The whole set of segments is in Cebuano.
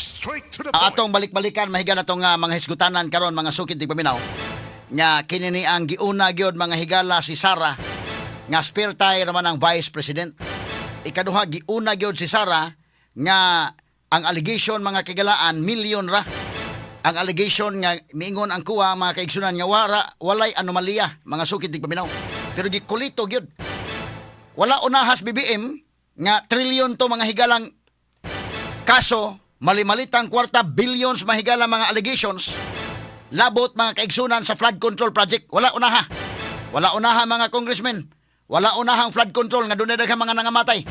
Straight to the Ang point. Atong balik-balikan mahigala atong mga hisgutanan karon, mga sukid tigpaminaw, nga kini ni ang giuna gyud, mga higala, si Sara nga spare tire naman ang vice president. Ikaduha, giuna gyud si Sara nga ang allegation, mga kahigalaan, milyon ra. Ang allegation nga miingon ang kuha, mga kaigsunan, nga wara walay anomalya, mga sukid tigpaminaw. Pero gikulito gyud. Wala unahas BBM nga trilyon to, mga higalang kaso, mali-malitang kwarta, billions, mahigala, mga allegations labot, mga kaigsunan, sa flood control project. Wala unaha. Wala unaha, mga congressmen. Wala unahang flood control nga dunay daghang mga nangamatay.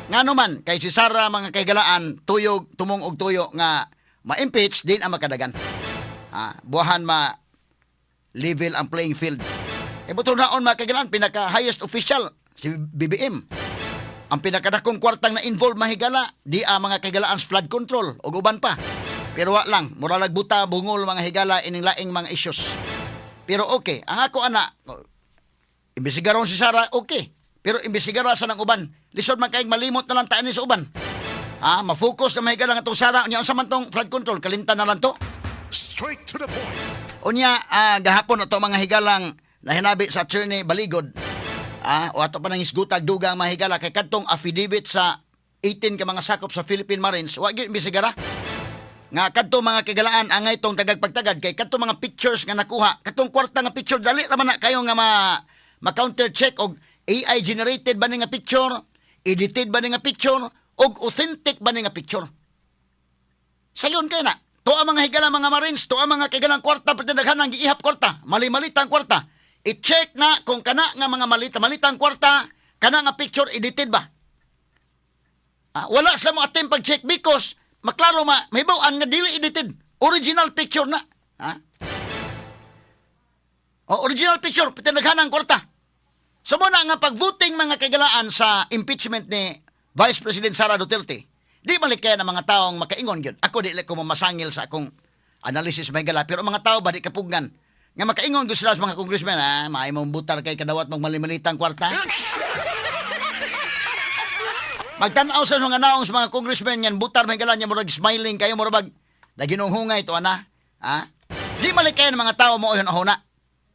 Ngano man kay si Sara, mga kahigalaan, tuyog tumong og tuyo nga ma-impeach din ang makadagan. Ah, buwahan ma level ang playing field. E buto naon, mga kahigalaan, pinaka highest official si BBM. Ang pinakadakong kwartang na involved, mahigala, di ang mga kahigalaan sa flood control ug uban pa. Pero wa lang, muralag buta bungol, mga higala, ining laing mga issues. Pero okay, ang ako ana, imbestigaron si Sara, okay. Pero imbestigara sa ng uban. Lisod man kayong malimot na lang taan ni sa uban. Ha, ma-focus na, mahigala, nga tong Sara, unya unsa man tong flood control, kalimtan na lang to. Straight to the point. Unya, gahapon ato, mga higalang, nahinabi sa Attorney Baligod. Ah, o ato pa nang isgutag dugang, mga higala, kay kadtong affidavit sa 18 ka mga sakop sa Philippine Marines, wa gyud imbestigara. Nga kadto, mga kahigalaan, angay tong tagagpagtagad kay kadto mga pictures nga nakuha, kadtong kwarta nga picture, dali ra man na kayo nga ma, ma-counter check og AI generated ba ni nga picture, edited ba ni nga picture, og authentic ba ni nga picture. Sayon kay na. To ang mga higala mga Marines, to ang mga kahigalang kwarta, pati daghan ang giihap kwarta, mali-malita ang kwarta. I-check na kung kana nga mga malita, malita ang kwarta, kana nga picture edited ba. Ah, wala sa mo attempt pag-check because maklaro ma, may bawaan nga dili edited. Original picture na. Ha? O, original picture, pati daghan ang kwarta. So mo na nga pag-voting, mga kaigalaan, sa impeachment ni Vice President Sara Duterte, di malikaya ng mga taong makaingon yun. Ako, di ko mamasangil sa akong analysis, may gala, pero ang mga tao ba di kapugnan nga makaingon gusto sila sa mga congressman, ha, maay mong butar kay kadawat mong malimalitang kwarta. Magtanaw sa mga naong sa mga congressman yan, butar may gala niya, murag smiling kayo, murag naginunghungay to ana. Ha? Di malikaya ng mga tao mo yun na.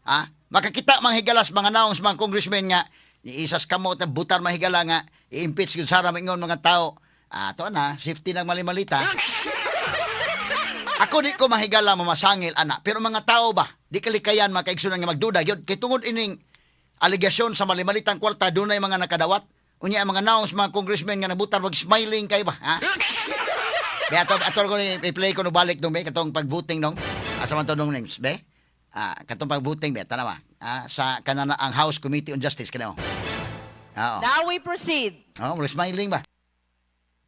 Ha? Makakita mga higalas mga naong sa mga congressman nga ni isas kamot na butar mahigala nga i-impeach kung Sara, maingon mga tao. Ah, to na, safety ng mali-malita. Ako, di ko mahigala mamasangil ana, pero mga tao ba, di kalikayan, mga kaigsunan, nga magduda gyud kay tungod ining alegasyon sa mali-malitang kwarta dunay mga nakadawat. Unya ang mga naong sa mga congressman nga nabutar wag smiling kay ba, ha? Be ato ato ko ni i-play ko no balik dong be katong pag-voting dong. Asa man to dong names be? Ah, katong pag-voting be, tanawa. Ah, sa kanana ang House Committee on Justice kanao. Oo. Now we proceed Oh, wala smiling ba?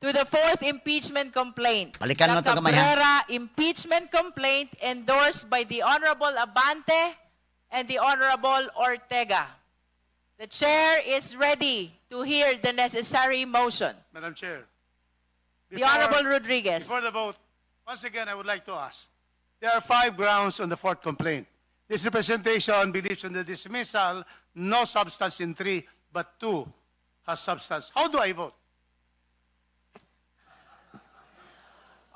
to the fourth impeachment complaint. Balikan The na to gamay, ha? Cabrera impeachment complaint endorsed by the Honorable Abante and the Honorable Ortega. The chair is ready to hear the necessary motion. Madam Chair. The Honorable Rodriguez. Before the vote, once again, I would like to ask. There are five grounds on the fourth complaint. This representation believes in the dismissal, no substance in three, but two has substance. How do I vote?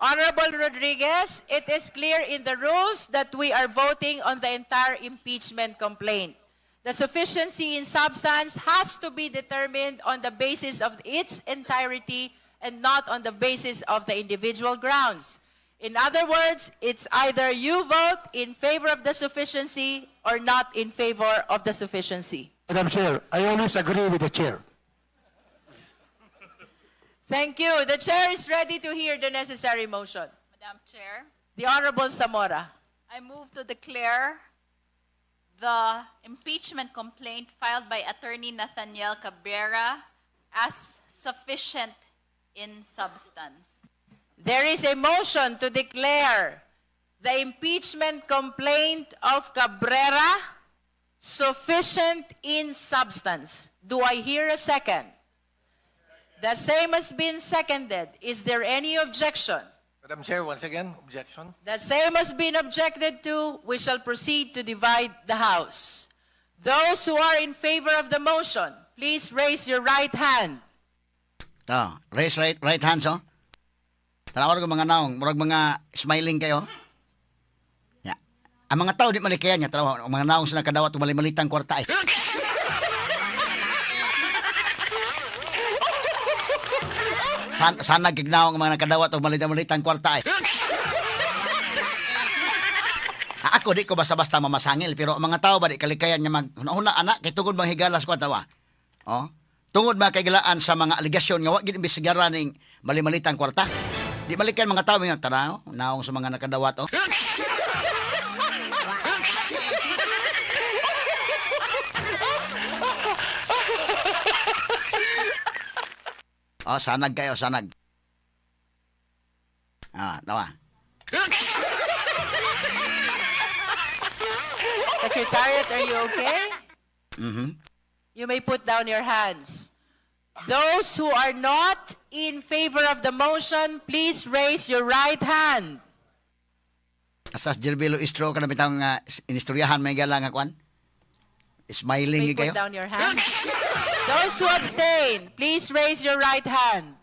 Honorable Rodriguez, it is clear in the rules that we are voting on the entire impeachment complaint. The sufficiency in substance has to be determined on the basis of its entirety and not on the basis of the individual grounds. In other words, it's either you vote in favor of the sufficiency or not in favor of the sufficiency. Madam Chair, I always agree with the chair. Thank you. The chair is ready to hear the necessary motion. Madam Chair, The Honorable Zamora. I move to declare the impeachment complaint filed by Attorney Nathaniel Cabrera as sufficient in substance. There is a motion to declare the impeachment complaint of Cabrera sufficient in substance. Do I hear a second? The same has been seconded. Is there any objection? Madam Chair, once again, objection. The same has been objected to. We shall proceed to divide the House. Those who are in favor of the motion, please raise your right hand. To, raise right right hands oh. Tanawan ko mga naong, murag mga smiling kayo. Ya. Ang mga tao di malikayan niya, tanawa, ang mga naong sila kadawat malimalitang kwarta ay. Sana gignaw ang mga nakadawat og malit-malitang kwarta ay. Ah, ako di ko basta-basta mamasangil pero ang mga tao ba di kalikayan nga mag huna anak kay tungod bang higalas ko tawa. Oh. Tungod mga kaigalaan sa mga aligasyon nga wa gid imbestigaran ning malimalitang kwarta. Di malikayan mga tao nga tanaw naong sa mga nakadawat oh. Oh, sanag kayo, sanag. Ah, tawa. Secretariat, are you okay? Mhm. You may put down your hands. Those who are not in favor of the motion, please raise your right hand. Sa Jervilo Istro kana bitang inistoryahan may gala nga kwan. Smiling You may gyud kayo. put down your hand. Those who abstain, please raise your right hand.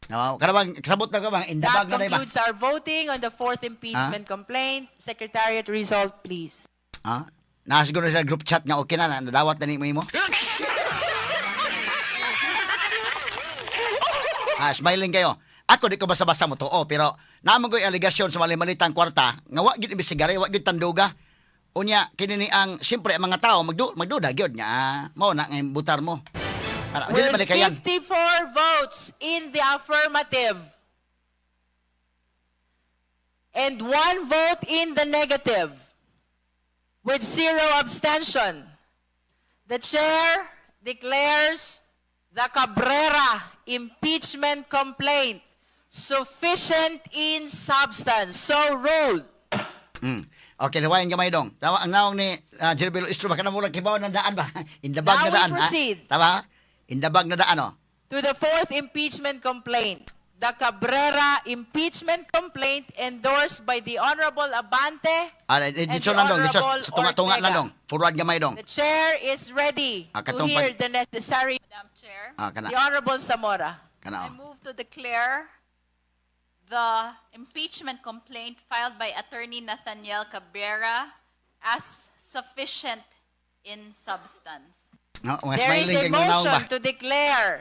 No, kana bang kasabot na ka bang That indabag na day ba? concludes our voting on the fourth impeachment complaint. Secretariat result, please. Ha? Naa siguro sa group chat nga okay na na nadawat na nimo imo. Ah, smiling kayo. Ako di ko basta-basta mo tuo, pero naman ko'y aligasyon sa malimalitang kwarta nga wa gyud imbestigare, wa gyud tanduga. Unya kini ni ang siyempre ang mga tao magduda gyud nga ah, mao na nga butar mo. Para dili With malikayan. 54 votes in the affirmative and one vote in the negative, with zero abstention, the chair declares the Cabrera impeachment complaint sufficient in substance. So ruled. Okay, liwayan gamay dong. Tawa ang naong ni Jervilo Istro ba kana mo lang kibaw ng daan ba? Indabag Now na we daan ha. proceed. Tama? Indabag na daan oh. To the fourth impeachment complaint, the Cabrera impeachment complaint endorsed by the Honorable Abante. Ah, and dito the lang dong, dito Honorable sa tunga-tunga lang Ortega. dong. Forward gamay dong. The chair is ready Ah, to katong hear pag- the necessary. Madam Chair, Ah, kana. The Honorable Zamora. Kana I oh. move to declare the impeachment complaint filed by Attorney Nathaniel Cabrera as sufficient in substance. No, mga There is smiling a kay mga naong ba? motion to declare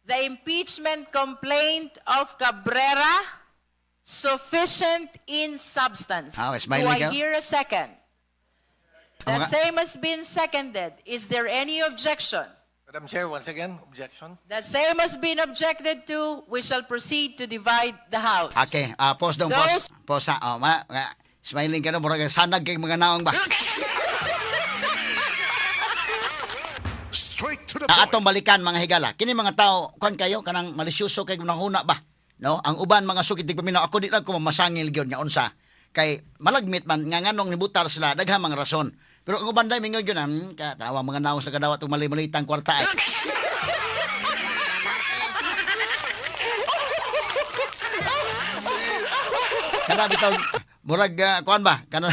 the impeachment complaint of Cabrera sufficient in substance. Ah, smiling Do I ka? hear a second? The Ang mga- same has been seconded. Is there any objection? Madam Chair, once again, objection. The same has been objected to. We shall proceed to divide the House. Okay, ah pause dong, pause. Pause ha. Oh, ma, ma- smiling ka no, murag sanag kay mga naong ba. Straight to the Na point. atong balikan mga higala. Kini mga tao, kuan kayo kanang malisyoso kay huna ba? No, ang uban mga sukit di paminaw ako di lang ko mamasangil gyud nga unsa. Kay malagmit man nga nganong nibutar sila daghang mga rason. Pero ang uban day mingon gyud ka tanawa mga naong sa kadawat og mali-malitang kwarta ay. Kana bitaw murag kuan ba kana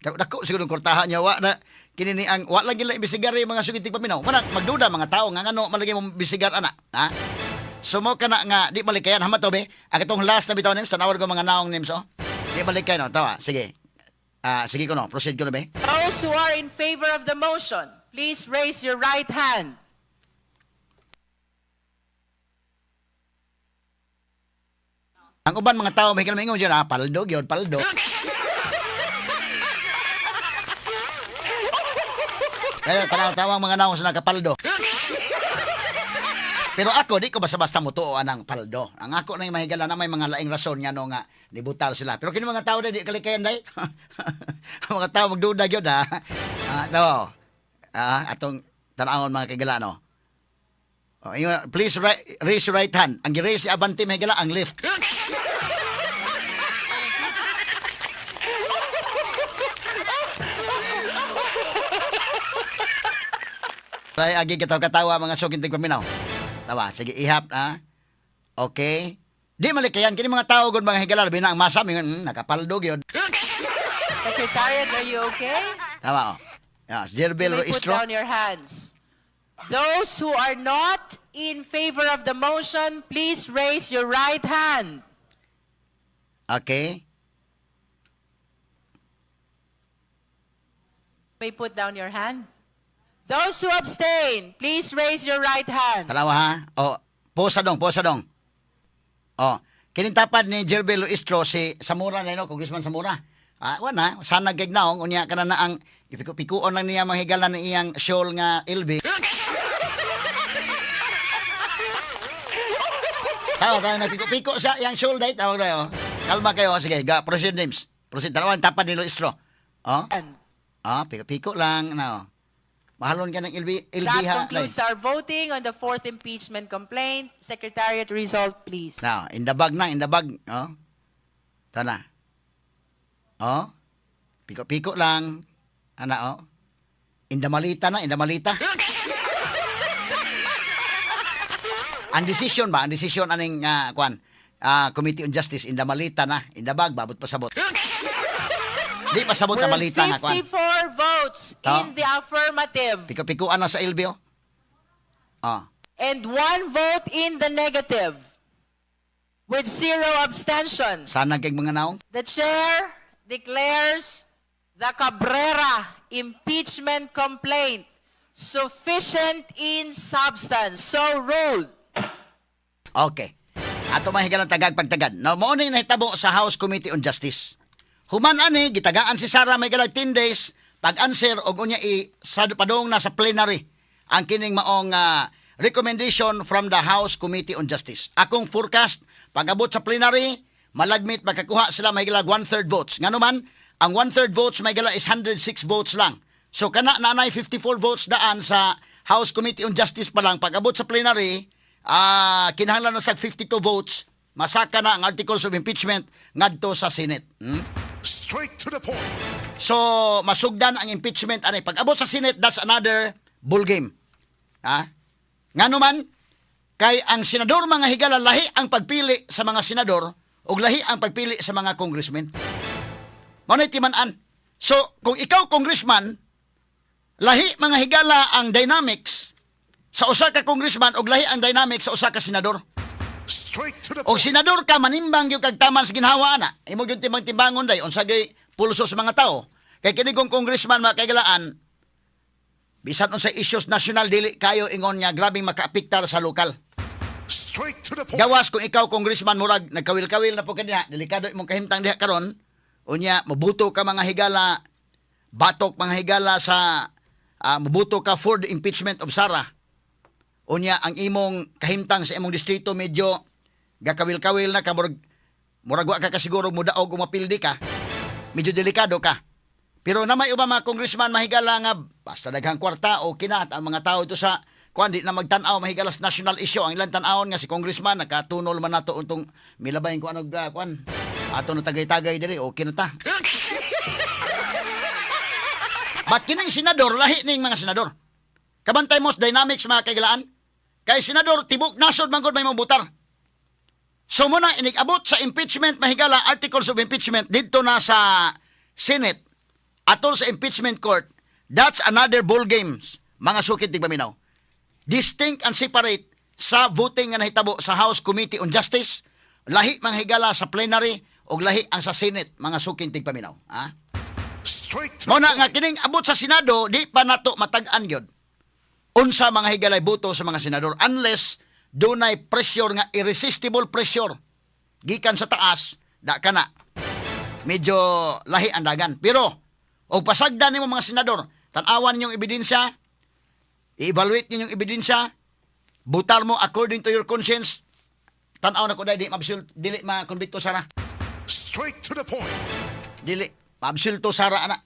dako siguro ang kwartahan niya wa na kini ni ang wa lang gila imbestigar yung mga sugid paminaw mana magduda mga tao nga ngano malagi mo imbestigar ana ha. So mo kana nga di malikayan hamat to be ang itong last na bitaw nims tanawar ko mga naong nims oh di malikayan oh tawa sige ah sige ko no proceed ko na be. Those who are in favor of the motion, please raise your right hand. Ang uban mga tao may mingon dyan ah paldo gyud paldo. Kaya tanaw tawang mga naong sa nakapaldo. Pero ako di ko basta-basta mo tuo anang paldo. Ang ako na mahigala na may mga laing rason nga no nga nibutal sila. Pero kini mga tao di kalikayan day. Ang mga tao magduda gyud ha. Ah, tawo. Ah, atong tanawon mga kagala no. Oh, ingon, please raise your right hand. Ang gi-raise ni Abante mahigala ang left. Try agi katawa katawa mga sukintig paminaw. Tawa, sige ihap na. Okay. Di malikayan kini mga tao gud mga higala labi na ang masa mingon nakapaldo gyud. Secretariat, are you okay? Tama oh. Yeah, You Jerbil may put Istro. down your hands. Those who are not in favor of the motion, please raise your right hand. Okay. May put down your hand. Those who abstain, please raise your right hand. Tanawa ha. O, posa dong, posa dong. O, kinintapad ni Jervy Luistro si Samura na no, Congressman Samura. Ah, wala, sana gignaong unya kana na ang ipiko-pikuon lang niya mga higala ng iyang shawl nga LV. Tawa tayo na piko-piko sa iyang shawl dahil tawag tayo. Kalma kayo, sige, ga, proceed names. Proceed, tanawa ang tapad ni Luistro. O? Ah, piko-piko lang na. Mahalon ka ng LV, LV That ha. concludes our voting on the fourth impeachment complaint. Secretariat result, please. Now, in the bag na, in the bag. Oh. Ito na. Oh. Piko-piko lang. Ana, oh. In the malita na, in the malita. Ang decision ba? Ang decision aning kwan, Committee on Justice in the malita na, in the bag, babot pasabot. Di pasabot na With malita nga kwan. 54 votes To. in the affirmative Piko-pikuan na sa LB, oh. Oh. and one vote in the negative, with zero abstentions. Sana kay mga naong. The chair declares the Cabrera impeachment complaint sufficient in substance. So ruled. Okay. Ato mahigalang tagag pagtagad. Now, mao na yung nahitabo sa House Committee on Justice. Human ani, gitagaan si Sara may galag 10 days pag-answer og unya i sa padung na sa plenary ang kining maong recommendation from the House Committee on Justice. Akong forecast, pag-abot sa plenary, malagmit makakuha sila may galag one-third votes. Ngano man, ang one-third votes may gala is 106 votes lang. So kana naanay 54 votes daan sa House Committee on Justice pa lang pag-abot sa plenary, kinahanglan na sa 52 votes, masaka na ang articles of impeachment ngadto sa Senate. Straight to the point. So, masugdan ang impeachment ani pag-abot sa Senate, that's another bull game. Ha? Ngano man kay ang senador mga higala lahi ang pagpili sa mga senador ug lahi ang pagpili sa mga congressmen. Mao na timan-an. So, kung ikaw congressman, lahi mga higala ang dynamics sa usa ka congressman ug lahi ang dynamics sa usa ka senador. Straight to the Og point. senador ka manimbang gyud kag taman sa ginhawa ana. Imo gyud timbang-timbangon day unsa gyud pulso sa mga tao. Kay kini kong congressman mga kaigalaan bisan unsa issues national dili kayo ingon nga grabing makaapektar sa lokal. Straight to the point. Gawas kung ikaw congressman murag nagkawil-kawil na po kaniya, delikado imong kahimtang diha karon. Unya mobuto ka mga higala batok mga higala sa mobuto ka for the impeachment of Sara. Unya ang imong kahimtang sa imong distrito medyo gakawil-kawil na ka murag murag wa ka kasiguro mudaog o mapildi ka. Medyo delikado ka. Pero na may uba mga congressman mahigala nga basta daghang kwarta o kinat ang mga tao ito sa kuan di na magtan-aw mahigala sa national issue ang ilang tan-awon nga si congressman nakatunol man nato untong milabay ko anog kuan ato na tagay-tagay diri okay na ta. But kining senador lahi ning mga senador. Kabantay mo sa dynamics mga kaigalaan. Kay senador tibok nasod man gud may mabutar. So muna inig-abot sa impeachment mahigala articles of impeachment didto na sa Senate atol sa impeachment court. That's another ball games mga sukit tigpaminaw. Distinct and separate sa voting nga nahitabo sa House Committee on Justice, lahi mga higala sa plenary ug lahi ang sa Senate mga suking tigpaminaw. Ha? Straight to Mao the na nga point. kining abot sa Senado di pa nato matag-an gyud unsa mga higalay boto sa mga senador unless dunay pressure nga irresistible pressure gikan sa taas da kana medyo lahi ang dagan pero og pasagdan nimo mga senador tan-awan ninyong ebidensya, i-evaluate ninyong ebidensya, butar mo according to your conscience, tan-aw na ko dai di maabsul dili makonbikto sara. Straight to the point. Dili maabsulto sara ana.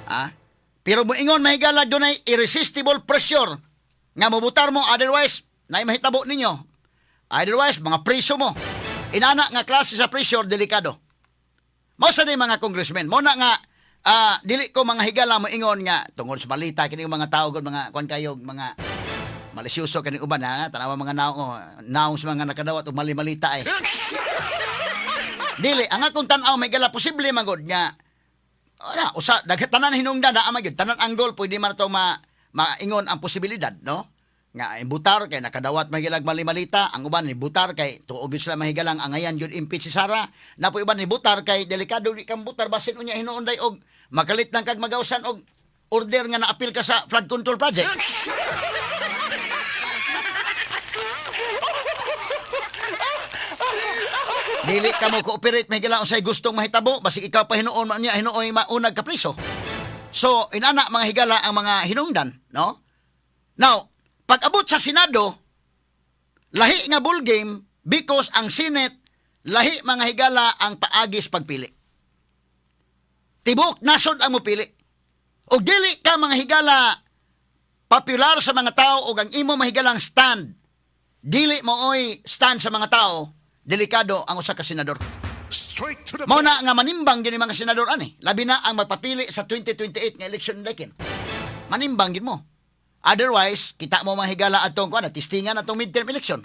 Ah? Pero moingon mahigala dunay irresistible pressure nga mobutar mo otherwise naay mahitabo ninyo. Otherwise mga preso mo. Inana nga klase sa pressure delikado. Mao sa ni mga congressmen, mo na nga dili ko mga higala moingon nga tungod sa balita kini mga tao gud mga kuan kayo mga malisyoso kini uban ha tanawa mga naong oh, naong sa mga nakadawat og mali-malita eh. Dili ang akong tan-aw may gala posible man gud nga wala, usa daghan tanan hinungdan naa man gyud tanan angle pwede man to ma Maingon ang posibilidad, no? Nga imbutar kay nakadawat mahigalag mali-malita, ang uban ni butar kay tuog gyud sila mahigalang angayan gyud impeach si Sara. Napo uban ni butar kay delikado di kang butar basin unya hinuon day og makalit nang kag magawsan og order nga naapil ka sa flood control project. Dili ka mo cooperate mahigala unsay gustong mahitabo basig ikaw pa hinuon man niya hinuoy maunag ka priso. So inana mga higala ang mga hinungdan, no? Now, pag abot sa Senado, lahi nga ball game because ang Senate lahi mga higala ang paagis pagpili. Tibok nasod ang mopili. Og dili ka mga higala popular sa mga tao og ang imo mahigalang stand dili mooy stand sa mga tao, delikado ang usa ka senador. Straight to the Mao point. na nga manimbang gyud ni mga senador ani. Labi na ang magpapili sa 2028 nga election dakin. Manimbang gyud mo. Otherwise, kita mo mga higala atong kuan, natistingan atong midterm election.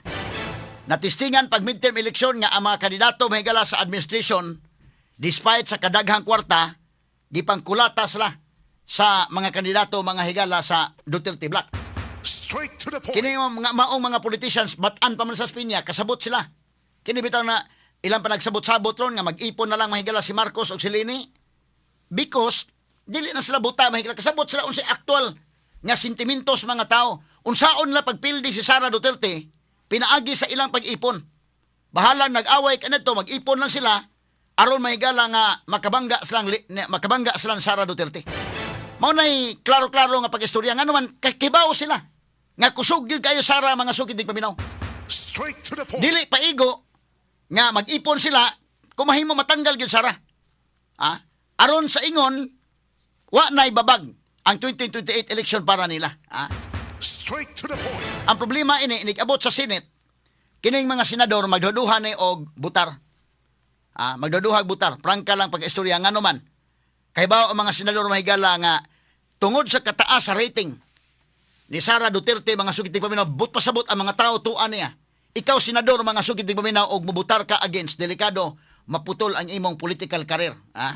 Natistingan pag midterm election nga ang mga kandidato mahigala sa administration despite sa kadaghang kwarta gipangkulata sila sa mga kandidato mga higala sa Duterte Bloc. Straight to the point. Kini yung mga maong mga politicians batan pa man sa Spinya, kasabot sila. Kini bitaw na ilang pa nagsabot-sabot ron nga mag-ipon na lang mahigala si Marcos o si Leni because dili na sila buta mahigala, kasabot sila unsay aktual nga sentimentos mga tao. Unsaon nila pagpildi si Sara Duterte pinaagi sa ilang pag-ipon. Bahalang nag-away kanadto, mag-ipon lang sila aron mahigala nga makabangga silang Sara Duterte. Mao nay klaro-klaro nga pag-istorya ngano man kibaw sila. Nga kusog gyud kayo Sara mga sukid dig paminaw. Straight to the point. Dili paigo nga mag-ipon sila kung mahimo matanggal gyud Sara. Ah, aron sa ingon wa nay babag ang 2028 election para nila. Ah, Straight to the point. ang problema ini inig-abot sa Senate kining mga senador magduduha ni og butar. Ah, magduduha og butar. Prangka lang pag-istorya ngano man. Kay bawo ang mga senador mahigala nga tungod sa kataas sa rating ni Sara Duterte mga sugit di paminaw, but pasabot ang mga tao tuan niya. Ikaw senador mga sugit di paminaw og mobutar ka against, delikado maputol ang imong political career. Ah?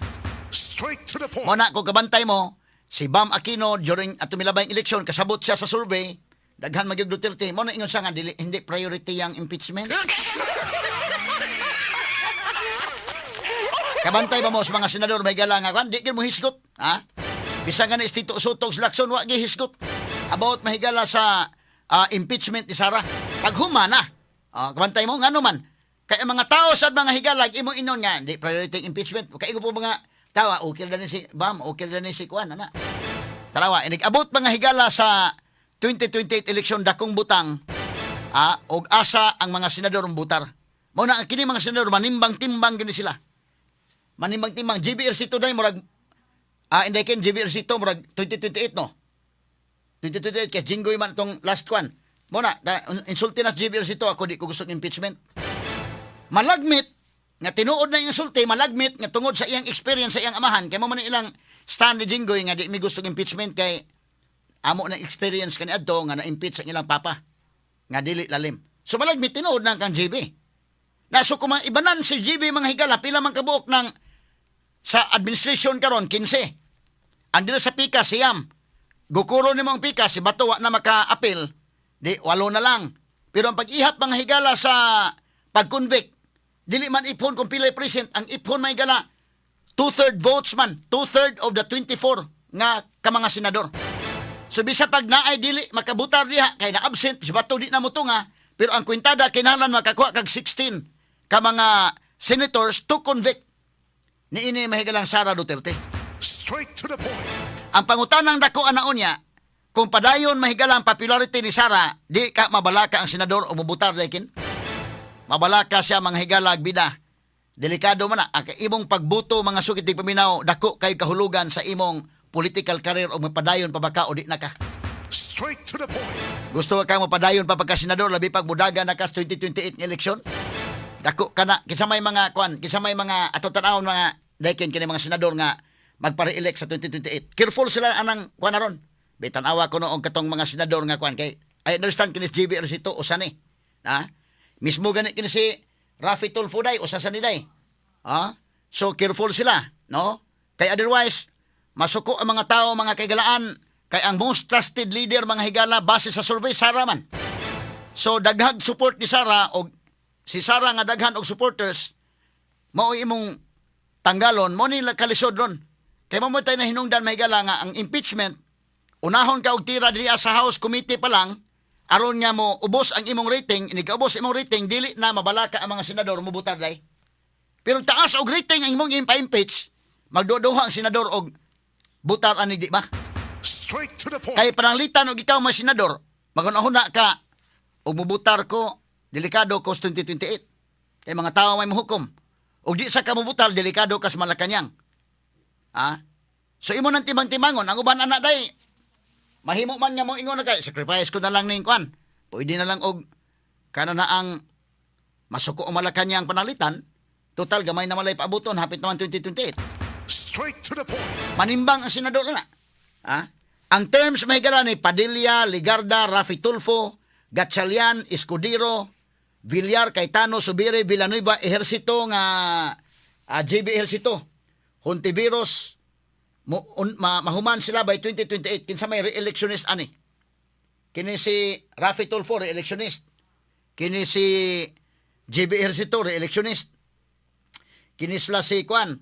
Straight to the point. Mo na kung kabantay mo si Bam Aquino during ato milabayng eleksyon kasabot siya sa survey daghan magyud Duterte mo na ingon siya nga dili, hindi priority ang impeachment. Kabantay ba mo sa mga senador may gala nga kwan di gyud mo hisgot, ha? Bisan nga ni Tito Sotto ug Lacson wa gyud hisgot about mahigala sa impeachment ni Sara. Paghuma na. Ah, kabantay mo ngano man kay ang mga tao sa mga higala imo inon nga hindi priority ang impeachment. Kay po mga tawa okay ra ni si Bam, okay ra ni si kuan ana. Tarawa, inig-abot mga higala sa 2028 election dakong butang og asa ang mga senador butar. Mao na kini mga senador manimbang-timbang gini sila. Manimbang-timbang GBRC today murag inday ken GBRC to murag 2028 no. 2028 kay Jinggoy man itong last kwan. Mo na insulti na sa GBRC to ako di ko gusto ng impeachment. Malagmit nga tinuod na iyang insulti, malagmit nga tungod sa iyang experience sa iyang amahan kay mo man ilang stand ni Jinggoy nga di mi gusto ng impeachment kay amo na experience kani adto nga na-impeach ang ilang papa nga dili lalim. So malagmit tinuod na kang GB. Na so kung ibanan si GB mga higala pila man kabuok ng sa administration karon 15. Ang dila sa pika siyam. Gukuro nimo ang pika si Bato wa na maka-appeal, di walo na lang. Pero ang pag-ihap mga higala sa pag-convict, dili man ipon kung pilay present, ang ipon mga higala two-third votes man, two-third of the 24 nga ka mga senador. So bisa pag naay dili makabutar diha kay na absent si Bato di na motunga, pero ang kwintada kinahanglan makakuha kag 16 ka mga senators to convict niini mahigalang Sara Duterte. Straight to the point. Ang pangutanang dako anaon niya, kung padayon mahigala ang popularity ni Sara, di ka mabalaka ang senador o mubutar daykin. Mabalaka siya mga higala ag bida. Delikado man na ang imong pagbuto mga sukit di paminaw dako kay kahulugan sa imong political career o mapadayon pa ba ka o di na ka. Straight to the point. Gusto ka mapadayon pa pagka senador labi pag mudaga na ka sa 2028 nga eleksyon? Dako ka na kinsa may mga kwan, kinsa may mga ato tan-awon mga daykin kini mga senador nga magpa-re-elect sa 2028. Careful sila anang kwan aron. Bi tan-awa ko noong katong mga senador nga kwan kay I understand kini si JB Ercito usa ni. Na? Mismo gani kini si Rafi Tulfo day usa sa ni day. Ha? So careful sila, no? Kay otherwise masuko ang mga tao mga kaigalaan. Kay ang most trusted leader, mga higala, base sa survey, Sara man. So daghag support ni Sara og si Sara nga daghan og supporters mao imong tanggalon mo ni kalisod ron. Kay mo mo tayo na hinungdan, mahigala, nga ang impeachment unahon ka og tira diri sa House Committee pa lang aron nga mo ubos ang imong rating. Inig ubos imong rating, dili na mabalaka ang mga senador mobutar day. Pero taas og rating ang imong impa-impeach, magduduha ang senador og butar ani, di ba? Straight to the point. Kay pananglitan og ikaw may senador, magunahuna ka og mubutar ko, delikado ko sa 2028. Kay mga tao may mohukom. Og di sa ka mubutar, delikado ka sa Malacañang. Ah? So imo nang timbang-timbangon, ang uban ana day mahimo man nga mo ingon na kay sacrifice ko na lang ning kwan. Pwede na lang og kana na ang masuko ang Malacañang panalitan. Total gamay na malay paabuton, hapit naman 2028. Straight to the point. Manimbang ang senador na. Ha? Ang terms, may ni Padilla, Legarda, Raffy Tulfo, Gatchalian, Escudero, Villar, Cayetano, Zubiri, Villanueva, Ejercito nga JB Ejercito, Hontiveros, mo, mahuman sila by 2028. Kinsa may re-electionist ani? Kini si Raffy Tulfo, re-electionist. Kini si JB Ejercito, re-electionist. Kini sila si Kwan,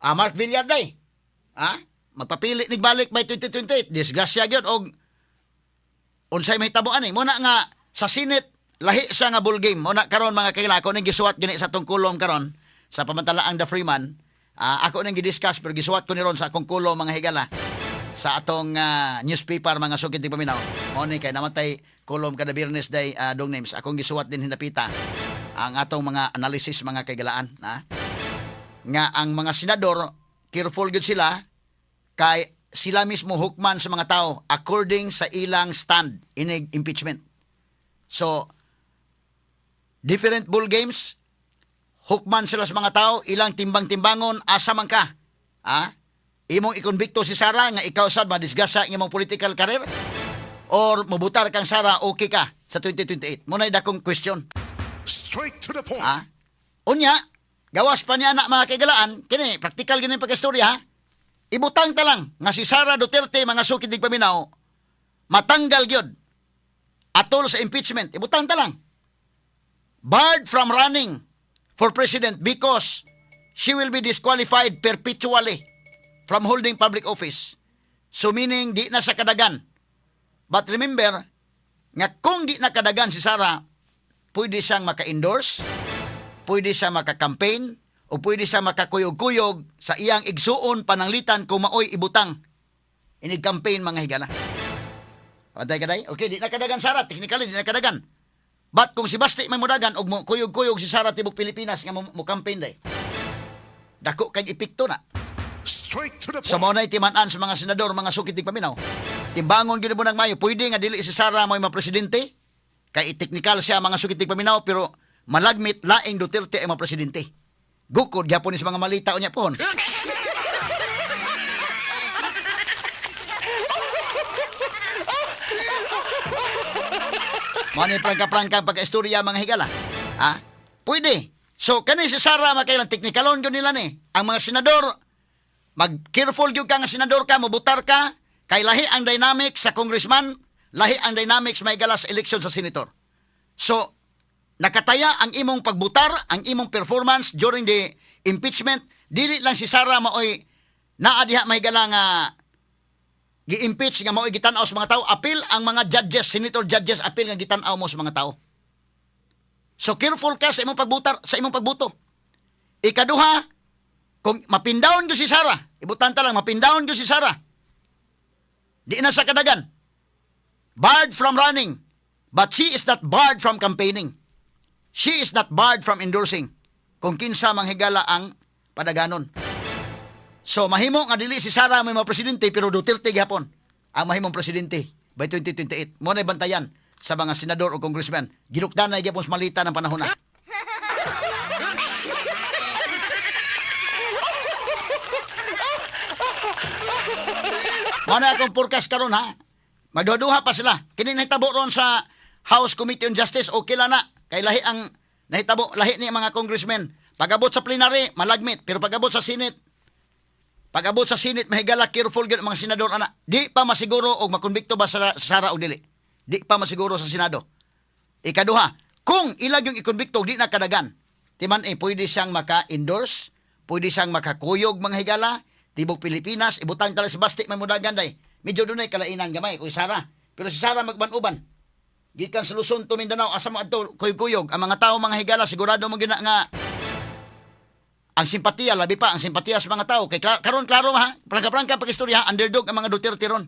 Mark Villar day. Ha? Magpapili nigbalik by 2028. Disgrasya gyud og unsay mahitabo ani. Muna nga sa Senate lahi sa nga ball game. Muna karon, mga kaila, ako ning gisuwat gani sa atong kulom karon sa pamantalaang The Freeman. Ako ning gidiscuss pero gisuwat ko ni ron sa akong kulom, mga higala, sa atong newspaper, mga sukit di paminaw. Mo ni kay namatay kulom kada Biyernes day, dong names. Akong gisuwat din hinapita ang atong mga analysis, mga kaigalaan, ha? Nga ang mga senador careful gyud sila kay sila mismo hukman sa mga tao according sa ilang stand inig impeachment. So different ball games, hukman sila sa mga tao, ilang timbang-timbangon asa man ka. Ha? Imong ikonbikto si Sara nga ikaw sad madisgasa ang imong political career or mobutar kang Sara, okay ka sa 2028. Mo na dakong question. Straight to the point. Ha? Unya, gawas pa niya na, mga kaigalaan, kini, practical gini pagkastorya ha. Ibutang ta lang nga si Sara Duterte, mga sukid dig paminaw, matanggal gyud atol sa impeachment. Ibutang ta lang. Barred from running for president because she will be disqualified perpetually from holding public office. So meaning di na sa kadagan. But remember, nga kung di na kadagan si Sara, pwede siyang maka-endorse, pwede siya maka-campaign, o pwede siya makakuyog-kuyog sa iyang igsuon pananglitan kung maoy ibutang inig campaign, mga higala. Patay kaday? Okay, di na kadagan Sara, technically di na kadagan. But kung si Basti may mudagan og mo kuyog-kuyog si Sara tibok Pilipinas nga mo campaign day. Dako kay epekto na. Straight to the Sa point. mao na'y timan-an sa mga senador, mga sukit dig paminaw. Timbangon gyud mo ng mayo, pwede nga dili si Sara mo presidente. Kay technical siya, mga sukit dig paminaw, pero malagmit laing Duterte ang mga presidente. Gukod gyapon ni sa mga malita unya pohon. Mao ni prangka-prangka ang pagka-istorya, mga higala. Ha? Pwede. So kani si Sara makailang teknikalon gyud nila ni. Ang mga senador, mag-careful gyud ka nga senador ka, mobutar ka, kay lahi ang dynamics sa congressman, lahi ang dynamics may sa election sa senator. So, nakataya ang imong pagbutar, ang imong performance during the impeachment, dili lang si Sara maoy naa diha may nga gi-impeach nga maoy gitan-aw sa mga tao, apil ang mga judges, senator judges, apil nga gitan-aw mo sa mga tao. So careful ka sa imong pagbutar, sa imong pagbuto. Ikaduha, kung mapindown gyud si Sara, ibutan ta lang mapindown gyud si Sara. Di na sa kadagan. Barred from running, but she is not barred from campaigning. She is not barred from endorsing kung kinsa manghigala ang padaganon. So mahimo nga dili si Sara may mga presidente pero Duterte gihapon ang mahimong presidente by 2028. Mo na bantayan sa mga senador o congressman. Ginukdanay gyapon sa malita ng panahon na. Mao na akong forecast karon ha. Magduha pa sila. Kini nahitabo ron sa House Committee on Justice, okay lang na. Kay lahi ang nahitabo, lahi ni mga congressmen. Pag-abot sa plenary, malagmit. Pero pag-abot sa Senate, Pag-abot sa Senate, mahigala, careful gyud ang mga senador ana. Di pa masiguro og makonbikto ba sa Sara og dili. Di pa masiguro sa Senado. Ikaduha, kung ilag yung ikonbikto di na kadagan. Timan eh, pwede siyang maka-endorse, pwede siyang makakuyog, mga higala, tibok Pilipinas, ibutang tala sa Basti, may mudagan day. Medyo dunay kalainan gamay kung Sara. Pero si Sara magban-uban. Gikan sa Luzon to Mindanao, asa mo adto kuyog-kuyog. Ang mga tao, mga higala, sigurado mo gina nga ang simpatiya, labi pa ang simpatiya sa mga tao. Kay karon klaro ha, prangka-prangka pag-istorya, ha, underdog ang mga Duterte ron.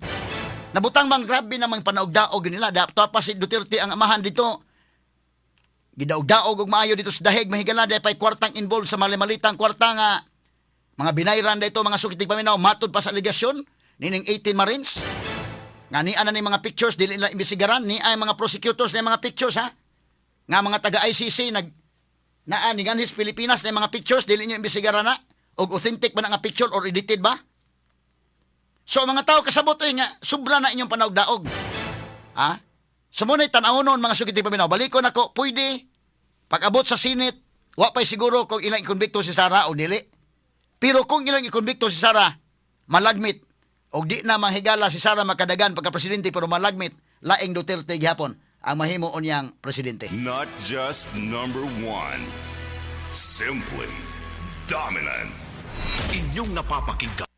Nabutang bang grabe namang panaugdaog nila. Dapat pa si Duterte ang amahan dito. Gidaog-daog og maayo dito sa Daheg, mahigala dahil pa'y kwartang involved sa malimalitang kwarta nga mga binayran dito, mga sukitig paminaw, matod pa sa aligasyon nining 18 Marines. Nga niya na ni mga pictures, dili nila imbisigaran, ni ay mga prosecutors ni mga pictures ha. Nga mga taga ICC nag naa ni ganhis Pilipinas na mga pictures, dili niyo imbisigaran na og authentic ba na nga picture or edited ba? So ang mga tao kasabot eh nga sobra na inyong panaugdaog. Ha? So mo na'y tan-awon mga sugiti paminaw. Balikon ako, pwede pag-abot sa Senate, wa pa'y siguro kung ilang ikonbikto si Sara o dili. Pero kung ilang ikonbikto si Sara, malagmit. Og di na mahigala si Sara makadagan pagka presidente pero malagmit laing Duterte gihapon ang mahimo unyang presidente. Not just number one. Simply dominant. Inyong napapakinggan.